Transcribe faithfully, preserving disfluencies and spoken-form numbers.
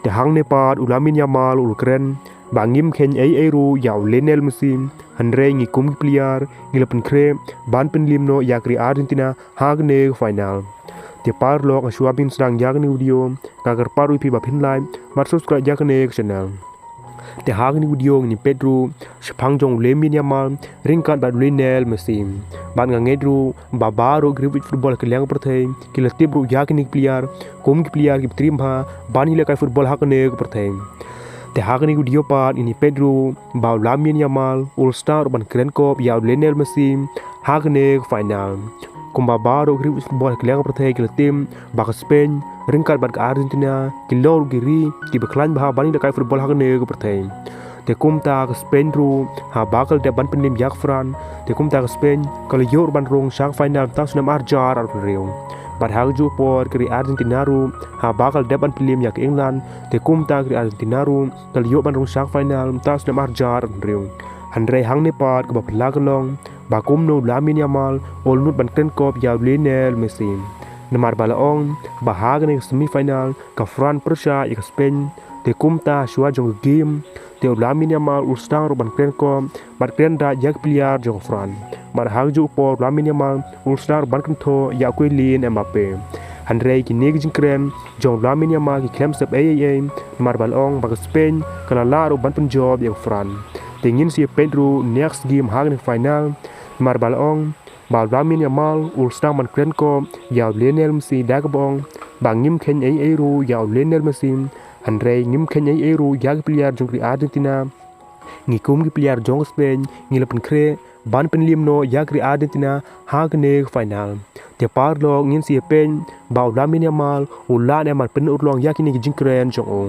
Te hangne pat u Lamine Yamal u la kren ba ngim kheiñ ei ei ruh ïa u Lionel Messi, hynrei ngi kum ki player ngi la pynkhreh ban pynliem noh ïa ka ri Argentina ha kane ka final. Te paralok, shuwa ban sdang ïa kane ka video, nga kyrpad ruh ïa phi ba phin like bad subscribe ïa kane ka channel. Te ha kane ka video ngin ïa peit ruh shaphang jong u Lamine Yamal ryngkat bad u Lionel Messi. Bad nga ngeit ruh ba baroh ki riewweight football ha ka liang ka pyrthei ki la tip ruh ïa kine ki player kum ki player kiba triem bha ban ïaleh kai football ha kane ka pyrthei. Te ha kane ka video pat ngin ïa peit ruh ba u Lamine Yamal u la sdang ruh ban kren kop ïa u Lionel Messi ha kane ka final. Kumba baroh ki riewweight football ha ka liang ka pyrthei ki la tip ba ka Spain ryngkat bad ka Argentina ki long ruh ki ri kiba khlaiñ bha ban ïaleh kai football ha kane ka pyrthei. Te kumta ka Spain ruh haba ka la dep ban pynliem ïa ka France, te kumta ka Spain ka la ïoh ruh ban rung sha ka final mynta u snem ar hajar arphew hynriew. Bad ha kajuh ka por ka ri Argentina ruh haba ka la dep ban pynliem ïa ka England, te kumta ka ri Argentina ruh ka la ïoh ban rung sha ka final mynta u snem ar hajar arphew hynriew. Hynrei hangne pat kaba phylla ka long ba kumno u Lamine Yamal u la nud ban kren kop ïa u Lionel Messi. Namar ba la ong ba ha kane ka semi final ka France pyrshah ïa ka Spain, te kumta shuwa jong ka game te u Lamine Yamal u la sdang ruh ban kren kop bad kren da ïa ki player jong ka France. Bad ha kajuh ka por u Lamine Yamal u la sdang ruh ban kynthoh ïa u Kylian Mbappe. Hynrei kine ki jingkren jong u Lamine Yamal ki khlem sep ei ei ei, namar ba la ong ba ka Spain ka la lah ruh ban pynjop ïa ka France. Te ngin sa ïa peit ruh next game ha kane ka final, namar ba la ong ba u Lamine Yamal u la sdang ban kren kop ïa u Lionel Messi da kaba ong ba ngim kheiñ ei ei ruh ïa u Lionel Messi, hynrei ngim kheiñ ei ei ruh ïa ki player jong ka ri Argentina. Ngi kum ki player jong ka Spain ngi la pynkhreh ban pynliem noh ïa ka ri Argentina ha kane ka final. Te paralok, ngin sa ïa peit ba u Lamine Yamal u lah ne em ban pynurlong ïa kine ki jingkren jong u.